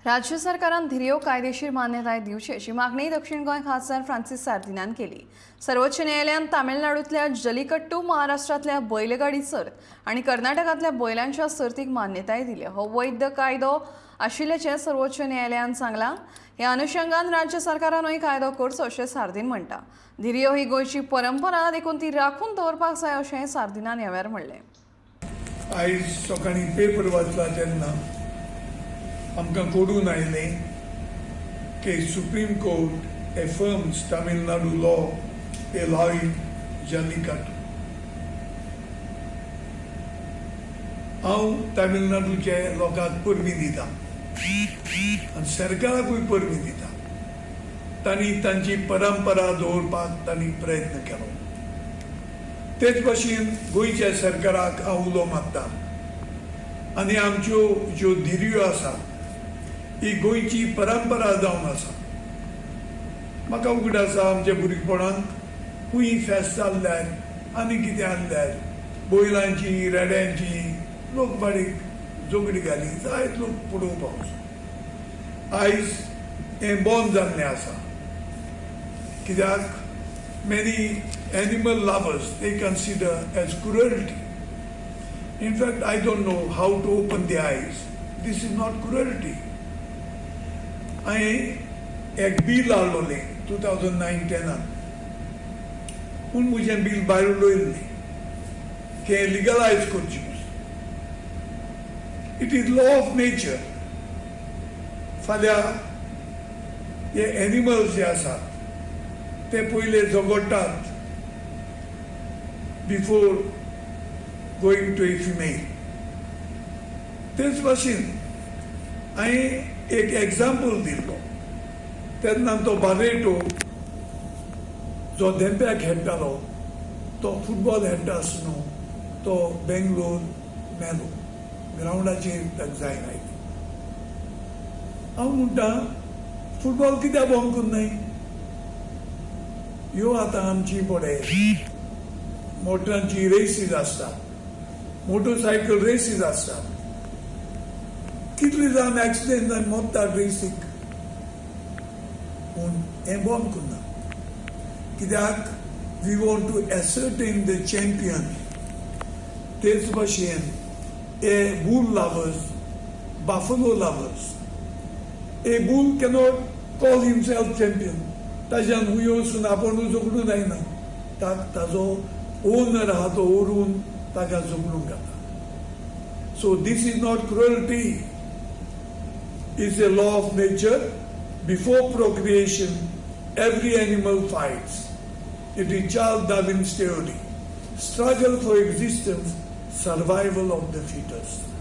राज्य सरकारान धिरयो कायदेशीर मान्यताय दिवची अशी मागणी दक्षिण गोंय खासदार फ्रांसीस सार्दिनान केली. सर्वोच्च न्यायालयान तामिळनाडूतल्या जलीकट्टू, महाराष्ट्रातल्या बैलगाडी सर्त आनी कर्नाटकांतल्या बैलांच्या सर्तीक मान्यताय दिल्या. हो वैध कायदो आशिल्ल्याचें सर्वोच्च न्यायालयान सांगलां. ह्या अनुशंगान राज्य सरकारानूय कायदो करचो अशें सार्दीन म्हणटा. धिरयो ही गोंयची परंपरा देखून ती राखून दवरपाक जाय अशें सार्दिनान ह्या वेळार म्हणलें. आयज सकाळीं पेपर वाचला तेन्ना आमकां कळून आयलें की Supreme Court affirms Tamil Nadu law allowing Jallikattu. हांव तामिळनाडूचे लोकांक परबीं दिता आनी सरकाराकूय परबीं दिता. तांणी तांची परंपरा दवरपाक तांणी प्रयत्न केलो. तेच भाशेन गोंयच्या सरकाराक हांव उलो मारता आनी आमच्यो ज्यो धिरयो आसा ही गोंयची परंपरा जावन आसा. म्हाका उगडास आसा, आमच्या भुरगेपणांत खंय फेस्त जाल्यार आनी कितें आहल्यार बैलांची, रेड्यांची लोक बारीक झगडी घाली, जायत लोक पळोवपाक वचून. आयज हें बंद जाल्लें आसा, कित्याक many animal lovers, they consider as cruelty. In fact, I don't know how to open the eyes. This is not cruelty. हांवें एक बील हाडलोलें 2009-10नान, पूण म्हजें बील भायर उडयल्लें की लिगलायज करची. It is law of nature. फाल्यां हे एनिमल्स जे आसात ते पयले झगडटात before going to a female. तेच भाशेन हांवें एक एग्जाम्पल दिल्लो तेन्ना, तो बारेटो जो धेंप्याक खेळटालो, तो फुटबॉल खेळटा आसतना तो बेंगलोर मेलो, ग्रावंडाचेर ताका जायना आयली. हांव म्हणटा, फुटबॉल कित्याक बंद करूं? ह्यो आतां आमची पळय मोटरांची रेसीस आसता, मोटरसायकल रेसीस आसता, कितले जाण एक्सिडेंट जावन मरतात रेसीक, पूण हें बंद करना कित्याक? We want to ascertain the champion. तेच भाशेन हे bull lovers, buffalo lovers, a bull cannot call himself champion. ताज्यान हुंय वचून आपूण झगडूं जायना. ताजो ओनर आहा तो व्हरून ताका झगडूंक घाता. So this is not cruelty, is a law of nature. Before procreation, every animal fights. It is Charles Darwin's theory. Struggle for existence, survival of the fittest.